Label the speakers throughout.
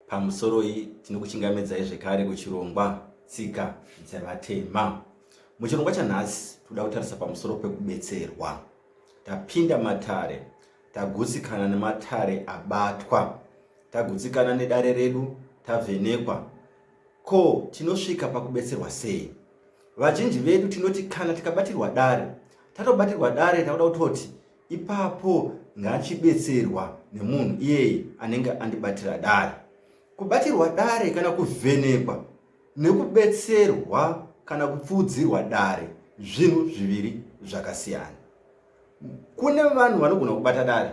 Speaker 1: Pamusoroi tinokuchingamidzai zvekare kuchirongwa Tsika dzeVatema. Muchirongwa chanhasi toda kutarisa pamusoro pekubetserwa. Tapinda matare, tagutsikana nematare abatwa, tagutsikana nedare redu, tavhenekwa. Ko tinosvika pakubetserwa sei? Vazhinji vedu tinoti kana tikabatirwa dare, tatobatirwa dare takuda kutoti Ipapo ngachibetserwa nemunhu iyeye anenge andibatira dare. Kubatirwa dare kana kuvhenekwa nekubetserwa kana kupfuudzirwa dare zvinhu zviviri zvakasiyana. Kune vanhu vanogona kubata dare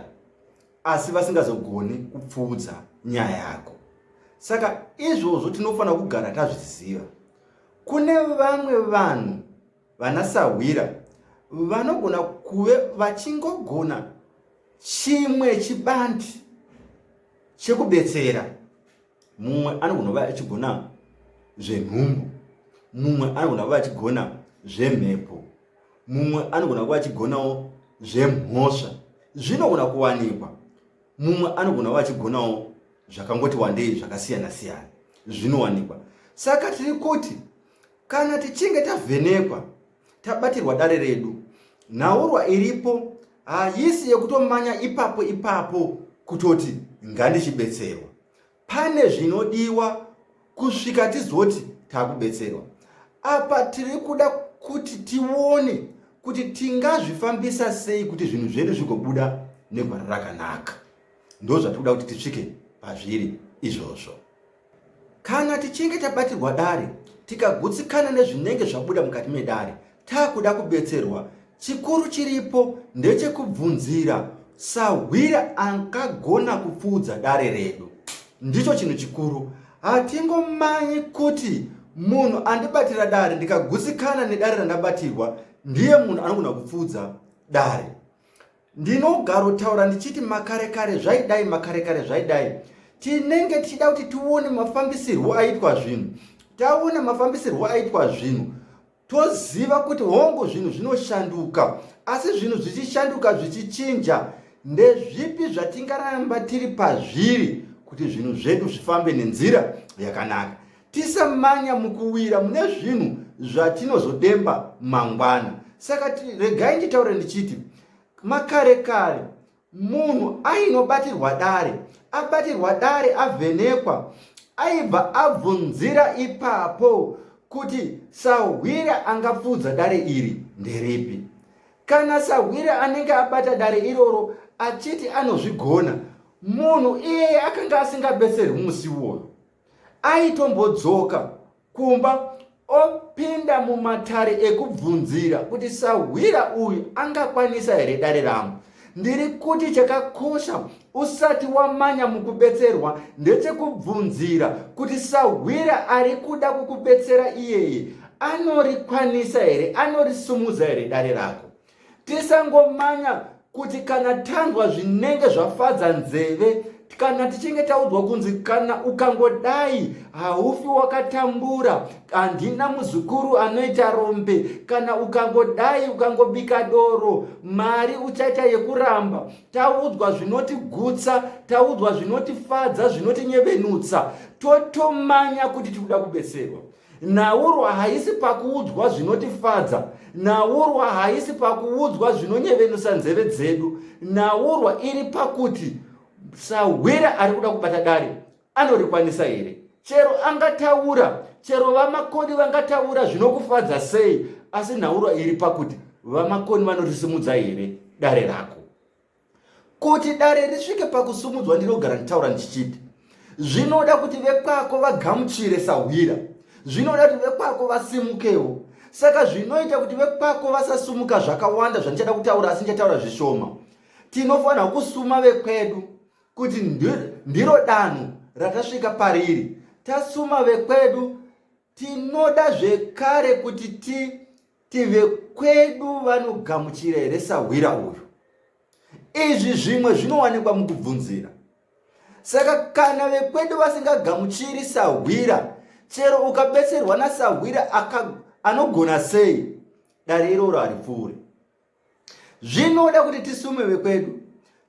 Speaker 1: asi vasingazogoni kupfuudza nyaya yako. Saka izvozvo tinofanira kugara tazviziva. Kune vamwe vanhu Vanasahwira vanogona kuve vachingogona chimwe chibandi chekubetsera. Mumwe anogona kuva achigona zvenhumbu, mumwe anogona kuva achigona zvemhepo, mumwe anogona kuva achigonawo zvemhosva. Zvinogona kuwanikwa. Mumwe anogona kuva achigonawo zvakangoti wandei zvakasiyana siyana zvinowanikwa. Saka tiri kuti Kana tichinge tavhenekwa, tabatirwa dare redu, nhaurwa iripo haisi yekutomanya ipapo ipapo kutoti ngandichibetserwa. Pane zvinodiwa kusvika tizoti takubetserwa. Apa tiri kuda kuti tione kuti tingazvifambisa sei kuti zvinhu zvedu zvigobuda negwara rakanaka. Ndozvatiri kuda kuti tisvike pazviri izvozvo. Kana tichinge tabatirwa dare tikagutsikana nezvinenge zvabuda mukati medare takuda kubetserwa, chikuru chiripo ndechekubvunzira sahwira angagona kupfuudza dare redu. Ndicho chinhu chikuru. Hatingomanyi kuti munhu andibatira dare ndikagutsikana nedare randabatirwa ndiye munhu anogona kupfuudza dare. Ndinogarotaura ndichiti makare kare zvaidai, makare kare zvaidai. Tinenge tichida kuti tione mafambisirwo aitwa zvinhu. Taona mafambisirwo aitwa zvinhu, toziva kuti hongu zvinhu zvinoshanduka, asi zvinhu zvichishanduka zvichichinja, ndezvipi zvatingaramba tiri pazviri kuti zvinhu zvedu zvifambe nenzira yakanaka. Tisamanya mukuwira mune zvinhu zvatinozodemba mangwana. Saka regai nditaure ndichiti makare kare munhu ainobatirwa dare, abatirwa dare avhenekwa, aibva abvunzira ipapo kuti sahwira angapfuudza dare iri nderipi. Kana sahwira anenge abata dare iroro achiti anozvigona, munhu iyeye akanga asingabetserwi musi iwoyo. Aitombodzoka kumba opinda mumatare ekubvunzira kuti sahwira uyu angakwanisa here dare rangu. Ndiri kuti chakakosha usati wamanya mukubetserwa ndechekubvunzira kuti sahwira ari kuda kukubetsera iyeye anorikwanisa here, anorisumudza here dare rako. Tisangomanya kuti kana tanzwa zvinenge zvafadza nzeve, kana tichinge taudzwa kunzi kana ukangodai haufi wakatambura, handina muzukuru anoita rombe, kana ukangodai ukangobika doro mari uchaita yekuramba. Taudzwa zvinotigutsa, taudzwa zvinotifadza, zvinotinyevenutsa, totomanya kuti tikuda kubetserwa. Nhaurwa haisi pakuudzwa zvinotifadza. Nhaurwa haisi pakuudzwa zvinonyevenusa nzeve dzedu. Nhaurwa iri pakuti sahwira ari kuda kubata dare anorikwanisa here? Chero angataura, chero vaMakoni vangataura zvinokufadza sei, asi nhaurwa iri pakuti vaMakoni vanorisimudza here dare rako? Kuti dare risvike pakusumudzwa ndinogara nditaura ndichiti zvinoda kuti vekwako vagamuchire sahwira, zvinoda kuti vekwako vasimukewo. Saka zvinoita kuti vekwako vasasumuka zvakawanda zvandichada kutaura, asi ndichataura zvishoma. Tinofanira kusuma vekwedu kuti ndiro danho ratasvika pariri. Tasuma vekwedu, tinoda zvekare kuti ti Tivekwedu vanogamuchira here sahwira uyu? Izvi zvimwe zvinowanikwa mukubvunzira. Saka kana vekwedu vasingagamuchiri sahwira, chero ukabetserwa nasahwira anogona sei, dare iroro haripfuure. Zvinoda kuti tisume vekwedu.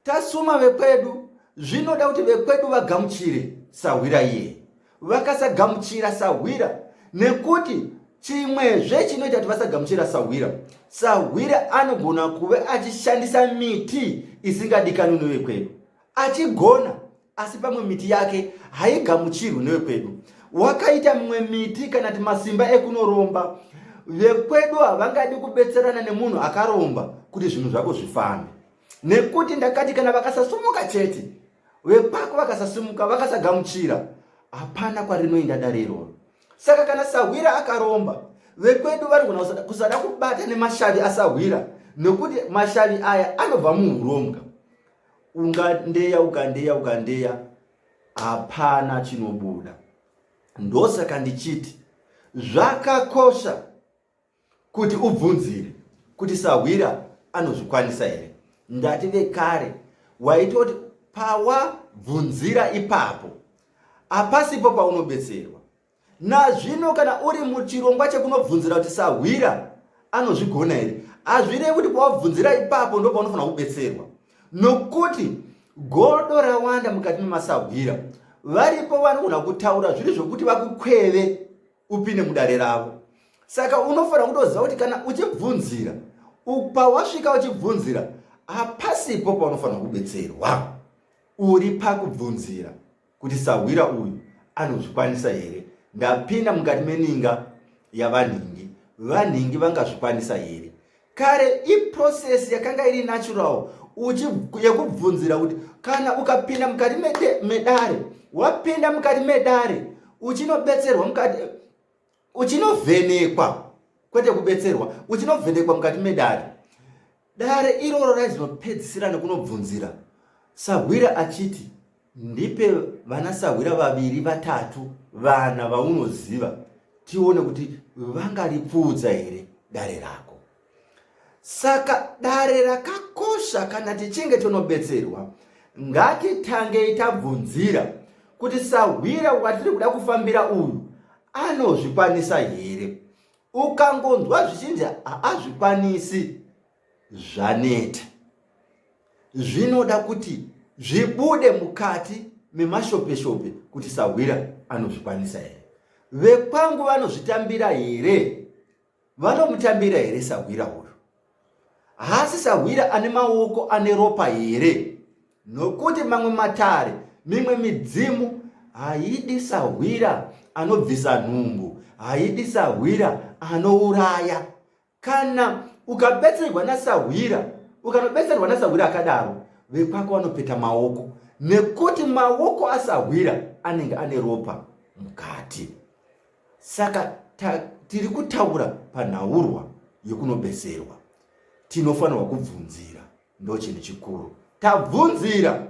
Speaker 1: Tasuma vekwedu, zvinoda kuti vekwedu vagamuchire. sahwira iyeye. Vakasagamuchira sahwira, nekuti chimwezve chinoita kuti vasagamuchira sahwira, sahwira anogona kuve achishandisa miti isingadikanwi nevekwedu, achigona asi pamwe miti yake haigamuchirwi nevekwedu. Wakaita mimwe miti kana ti masimba ekunoromba, vekwedu havangadi kubetserana nemunhu akaromba kuti zvinhu zvako zvifambe, nekuti ndakati kana vakasasumuka chete, vekwako vakasasimuka, vakasagamuchira, hapana kwarinoenda dare iroro. Saka kana sahwira akaromba, vekwedu vanogona kusada kubata nemashavi asahwira, nekuti mashavi aya anobva muurombwa. Ungandeya, ukandeya, ukandeya, hapana chinobuda. Ndosaka ndichiti zvakakosha kuti ubvunzire kuti sahwira anozvikwanisa here. Ndati vekare waitoti pawabvunzira ipapo hapasipo paunobetserwa. Nazvino kana uri muchirongwa chekunobvunzira kuti sahwira anozvigona here, hazvirevi kuti pawabvunzira ipapo ndo paunofanira kubetserwa, nokuti godo rawanda mukati memasahwira. Varipo vanogona kutaura zviri zvokuti vakukweve upinde mudare ravo. Saka unofanira kutoziva kuti kana uchibvunzira, pawasvika uchibvunzira hapasipo paunofanira kubetserwa. Uri pakubvunzira kuti sahwira uyu anozvikwanisa here? Ndapinda mukati meninga yavanhingi, vanhingi vangazvikwanisa here? Kare iprocess yakanga iri natural yekubvunzira kuti kana ukapinda mukati medare, wapinda mukati medare uchinobetserwa mukati, uchinovhenekwa, kwete kubetserwa, uchinovhenekwa mukati medare. Dare iroro raizopedzisira nekunobvunzira sahwira achiti, ndipe vana sahwira vaviri, vatatu, vana vaunoziva, tione kuti vangaripfuudza here dare rako. Saka dare rakakosha. Kana tichinge tonobetserwa, ngatitangei tabvunzira kuti sahwira watiri kuda kufambira uyu anozvikwanisa here. Ukangonzwa zvichinzi haazvikwanisi, zvaneta. Zvinoda kuti zvibude mukati memashopeshope kuti sahwira anozvikwanisa here, vekwangu vanozvitambira here, vanomutambira here sahwira uyu? Haasi sahwira ane maoko ane ropa here? Nokuti mamwe matare, mimwe midzimu haidi sahwira anobvisa nhumbu, haidi sahwira anouraya. Kana ukabetserwa nasahwira, ukanobetserwa nasahwira akadaro, vekwako vanopeta maoko, nekuti maoko asahwira anenge ane ropa mukati. Saka tiri kutaura panhaurwa yekunobetserwa, tinofanirwa kubvunzira, ndo chinhu chikuru. Tabvunzira,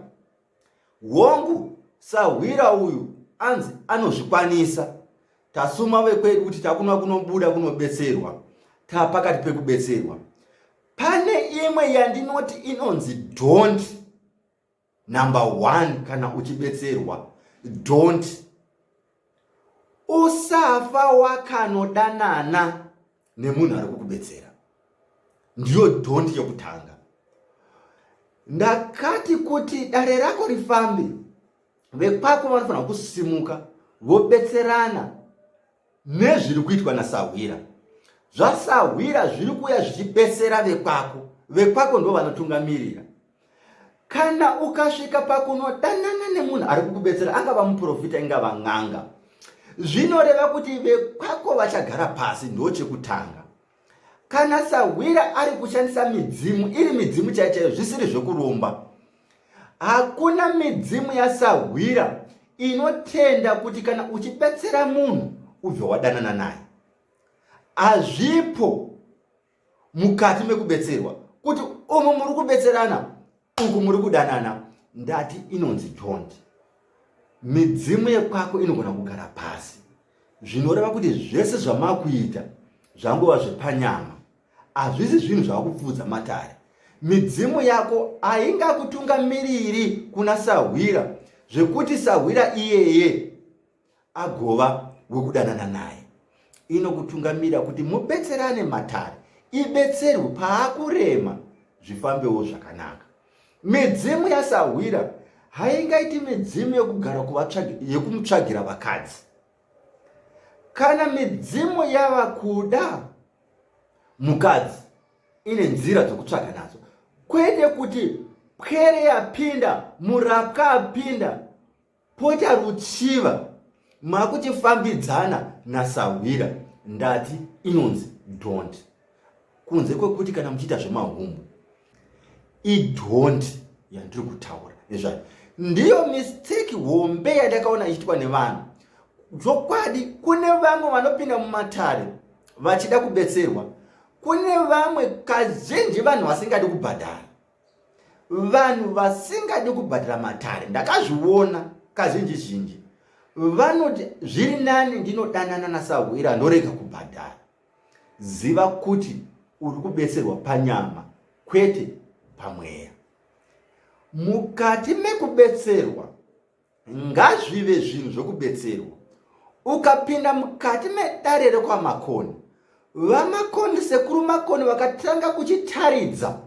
Speaker 1: hongu sahwira uyu anzi anozvikwanisa, tasuma vekwedu kuti takuna kunobuda kunobetserwa, tapakati pekubetserwa. Pane imwe yandinoti inonzi don't number 1, kana uchibetserwa don't, usafa wakanodanana nemunhu ari kukubetsera. Ndiyo don't yekutanga. Ndakati kuti dare rako rifambe, vekwako vanofanira kusimuka vobetserana nezviri kuitwa nasahwira. Zvasahwira zviri kuuya zvichibetsera vekwako, vekwako ndo vanotungamirira. Kana ukasvika pakunodanana nemunhu ari kukubetsera, angava muprofita, ingava n'anga, zvinoreva kuti vekwako vachagara pasi. Ndo chekutanga. Kana sahwira ari kushandisa midzimu, iri midzimu chaiyo chaiyo, zvisiri zvekuromba, hakuna midzimu yasahwira inotenda kuti kana uchibetsera munhu ubve wadanana naye. Hazvipo mukati mekubetserwa kuti umu muri kubetserana, uku muri kudanana. Ndati inonzi don't. Midzimu yekwako inogona kugara pasi, zvinoreva kuti zvese zvamakuita zvangova zvepanyama, hazvisi zvinhu zvavakupfuudza matare. Midzimu yako haingakutungamiriri kuna sahwira zvekuti sahwira iyeye agova wekudanana naye. Inokutungamira kuti mubetserane, matare ibetserwe paakurema, zvifambewo zvakanaka. Midzimu yasahwira Haingaiti midzimu yekugara yekumutsvagira vakadzi. Kana midzimu yava kuda mukadzi ine nzira dzokutsvaga nadzo, kwete kuti pwere yapinda, murapwa apinda, poita ruchiva makuchifambidzana nasahwira. Ndati inonzi don't, kunze kwekuti kana muchiita zvemahumbu. Idont yandiri kutaura nezvayo ndiyo mistake hombe yandakaona ichiitwa nevanhu. Zvokwadi kune vamwe vanopinda mumatare vachida kubetserwa, kune vamwe kazhinji vanhu vasingadi kubhadhara. Vanhu vasingadi kubhadhara matare ndakazviona kazhinji zhinji vanoti zviri nani ndinodanana nasahwira ndorega kubhadhara. Ziva kuti uri kubetserwa panyama kwete pamweya. Mukati mekubetserwa ngazvive zvinhu zvokubetserwa. Ukapinda mukati medare rekwaMakoni, vaMakoni, sekuru Makoni vakatanga kuchitaridza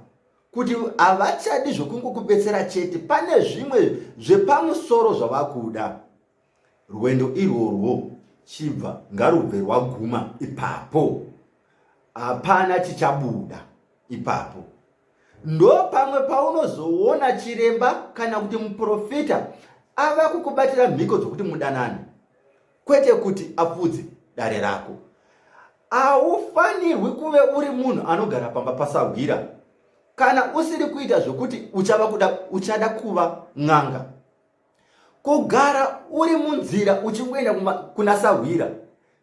Speaker 1: kuti havachadi zvokungokubetsera chete, pane zvimwe zvepamusoro zvavakuda. Rwendo irworwo chibva ngarubve rwaguma ipapo, hapana chichabuda ipapo. Ndo pamwe paunozoona chiremba kana kuti muprofita ava kukubatira mhiko dzokuti mudanane, kwete kuti apfudze dare rako. Haufanirwi kuve uri munhu anogara pamba pasahwira kana usiri kuita zvokuti uchava kuda, uchada kuva n'anga. Kugara uri munzira uchingoenda kuna sahwira,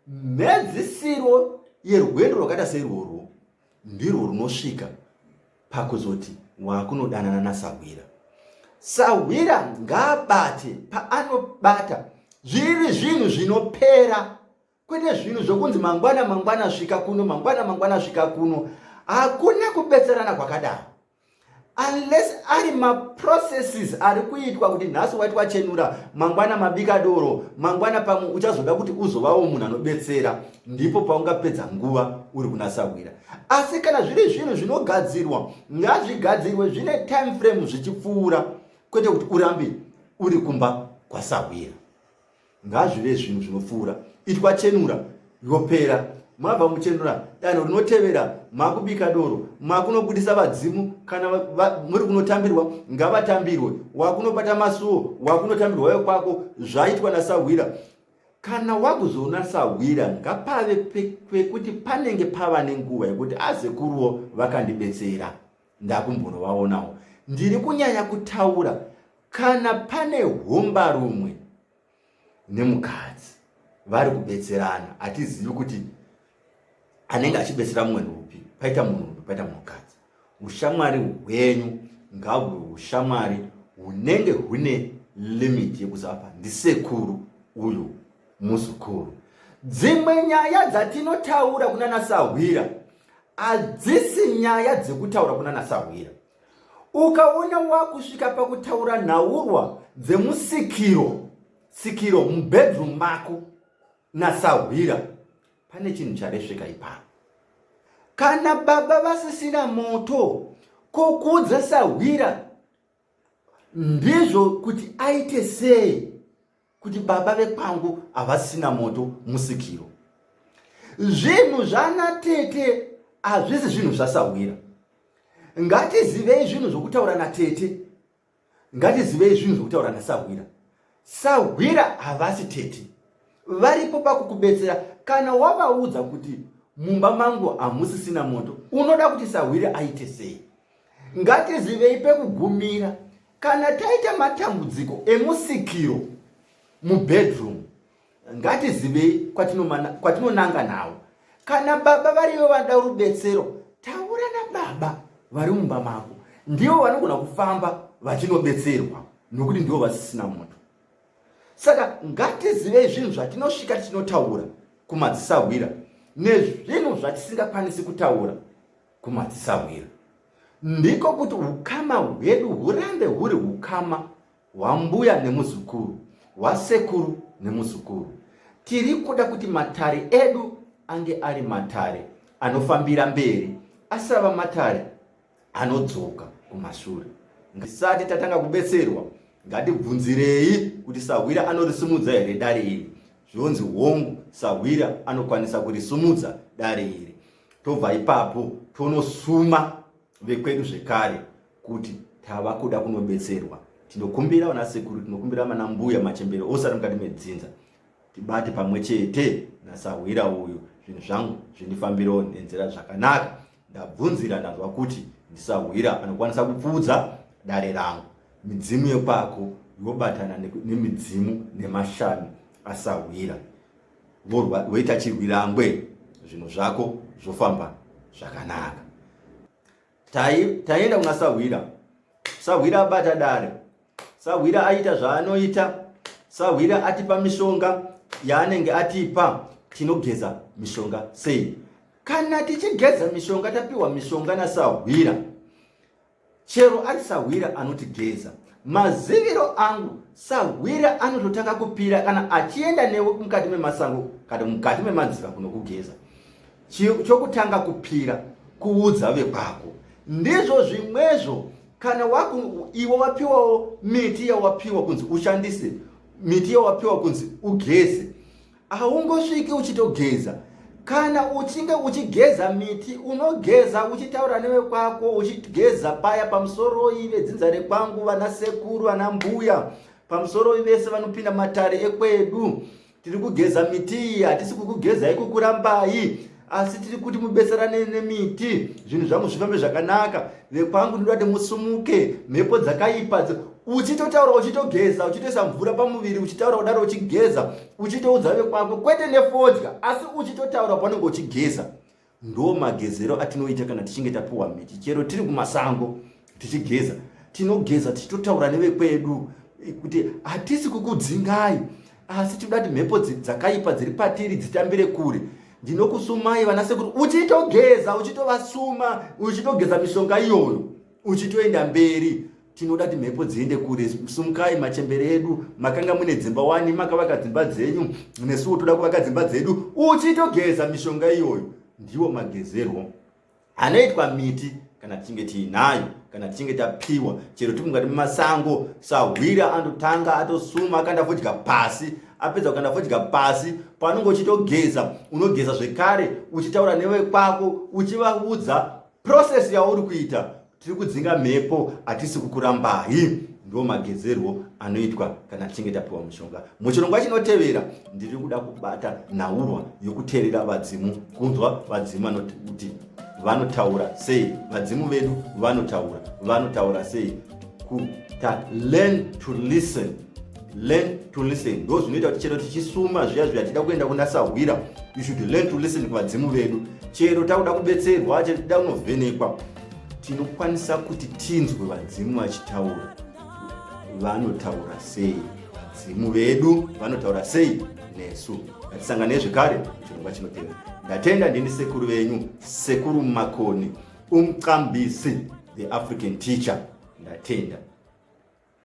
Speaker 1: mhedzisiro yerwendo rwakaita seirworwo ndirwo runosvika pakuzoti wakunodanana nasahwira. Sahwira ngaabate paanobata zviri zvinhu zvinopera, kwete zvinhu zvokunzi mangwana mangwana svika kuno, mangwana mangwana svika kuno. Hakuna kubetserana kwakadaro unless ari maprocesses ari kuitwa kuti nhasi waitwa chenura, mangwana mabika doro, mangwana pamwe uchazoda kuti uzovawo munhu anobetsera, ndipo paungapedza nguva uri kuna sahwira. Asi kana zviri zvinhu zvinogadzirwa, ngazvigadzirwe zvine time frame zvichipfuura, kwete kuti urambe uri kumba kwasahwira. Ngazvive zvinhu zvinopfuura. Itwa chenura yopera, mabva muchenura danho rinotevera makubika doro, makunobudisa vadzimu. Kana muri kunotambirwa ngavatambirwe, wakunobata masuo wakunotambirwa wekwako, zvaitwa nasahwira. Kana wakuzoona sahwira ngapave pekuti panenge pava nenguva yekuti azekuruwo vakandibetsera, ndakumbonovaonawo. Ndiri kunyanya kutaura kana pane hombarumwe nemukadzi vari kubetserana, hatizivi kuti anenge achibetsera mumwe ndoupi, paita munhurume paita munhukadzi. Ushamwari hwenyu ngahwe ushamwari hunenge hune limit yekuzapa ndisekuru uyu muzukuru. Dzimwe nyaya dzatinotaura kuna nasahwira hadzisi nyaya dzekutaura kuna nasahwira. Ukaona wakusvika pakutaura nhaurwa dzemusikiro sikiro mubedroom mako nasahwira, pane chinhu charesveka ipapo. Kana baba vasisina moto, ko kuudza sahwira ndizvo kuti aite sei kuti baba vekwangu havasisina moto musikiro? Zvinhu zvana tete hazvisi zvinhu zvasahwira. Ngatizivei zvinhu zvokutaura natete, ngatizivei zvinhu zvokutaura nasahwira. Sahwira havasi tete, varipo pakukubetsera. Kana wavaudza kuti mumba mangu hamusisina moto, unoda kuti sahwira aite sei? Ngatizivei pekugumira. Kana taita matambudziko emusikiro mubedroom, ngatizivei kwatinonanga nawo. Kana baba varivo vanoda rubetsero, taura nababa vari mumba mako, ndivo vanogona kufamba vachinobetserwa nokuti ndivo vasisina moto. Saka ngatizivei zvinhu zvatinosvika tichinotaura kumadzisahwira nezvinhu zvatisingakwanisi kutaura kumadzisahwira. Ndiko kuti ukama hwedu hurambe huri ukama hwambuya nemuzukuru, hwasekuru nemuzukuru. Tiri kuda kuti matare edu ange ari matare anofambira mberi, asava matare anodzoka kumashure. Tisati tatanga kubetserwa, Ngatibvunzirei kuti sahwira anorisimudza here dare iri. Zvonzi hongu, sahwira anokwanisa kurisumudza dare iri. Tobva ipapo tonosuma vekwedu zvekare kuti tava kuda kunobetserwa. Tinokumbira vana sekuru, tinokumbira vana mbuya, machembere ose ari mukati medzinza, tibate pamwe chete nasahwira uyu, zvinhu zvangu zvindifambirewo nenzira zvakanaka. Ndabvunzira ndanzwa kuti ndisahwira anokwanisa kupfuudza dare rangu. Midzimu yekwako yobatana nemidzimu nemashavi asahwira, voita chirwirangwe, zvinhu zvako zvofamba zvakanaka. Taenda kuna sahwira, sahwira abata dare, sahwira aita zvaanoita, sahwira atipa mishonga yaanenge atipa. Tinogeza mishonga sei? Kana tichigeza mishonga, tapiwa mishonga nasahwira, chero ari sahwira anotigeza, maziviro angu sahwira anototanga kupira kana achienda newe mukati memasango kana mukati memadziva kunokugeza. Chokutanga kupira kuudza vekwako. Ndizvo zvimwezvo kana waku, iwe wapiwawo miti yawapiwa kunzi ushandise, miti yawapiwa kunzi ugeze, haungosviki uchitogeza. Kana uchinge uchigeza miti, unogeza uchitaura nevekwako, uchigeza paya pamusoroi vedzinza rekwangu, vana sekuru, vana mbuya, pamusoroi vese vanopinda matare ekwedu. Tiri kugeza miti iyi, hatisi kukugezai kukurambai, asi tiri kuti mubetserane nemiti, zvinhu zvangu zvifambe zvakanaka. Vekwangu, ndinoda kuti musumuke mhepo dzakaipa. Uchitotaura uchitogeza, uchitoisa mvura pamuviri, uchitaura kudaro uchigeza, uchitoudza vekwako, kwete nefodya, asi uchitotaura paunenge uchigeza. Ndo magezero atinoita kana tichinge tapiwa miti, chero tiri kumasango tichigeza, tinogeza tichitotaura nevekwedu kuti hatisi kukudzingai, asi tinoda kuti mhepo dzakaipa dziri patiri dzitambire kure. Ndinokusumai vana sekuru, uchitogeza uchitovasuma, uchitogeza mishonga iyoyo, uchitoenda mberi. Tinoda kuti mhepo dziende kure. Sumukai machembere edu, makanga mune dzimba wani, makavaka dzimba dzenyu, nesuwo toda kuvaka dzimba dzedu. Uchitogeza mishonga iyoyo. Ndiwo magezerwo anoitwa miti kana tichinge tiinayo, kana tichinge tapiwa, chero tiri mukati memasango. Sahwira anotanga atosuma, akanda fodya pasi, apedza kukanda fodya pasi, paunenge uchitogeza, unogeza zvekare uchitaura nevekwako, uchivaudza process yauri kuita. Tiri kudzinga mhepo, hatisi kukurambai. Ndo magezerwo anoitwa kana tichinge tapiwa mushonga. Muchirongwa chinotevera ndiri kuda kubata nhaurwa yokuteerera vadzimu, kunzwa vadzimu kuti vanotaura sei, vadzimu vedu vanotaura sei. Kuta learn to listen, learn to listen, ndo zvinoita kuti chero tichisuma zviya zviya tida kuenda kuna sahwira, you should learn to listen kuvadzimu vedu. Chero takuda kubetserwa, chero tida kunovhenekwa, tinokwanisa kuti tinzwe vadzimu vachitaura. Vanotaura sei vadzimu vedu? Vanotaura sei nesu? Ngatisangane zvekare chirongwa chinotevera. Ndatenda. Ndini sekuru venyu, Sekuru Makoni, Umqambisi, the African teacher. Ndatenda.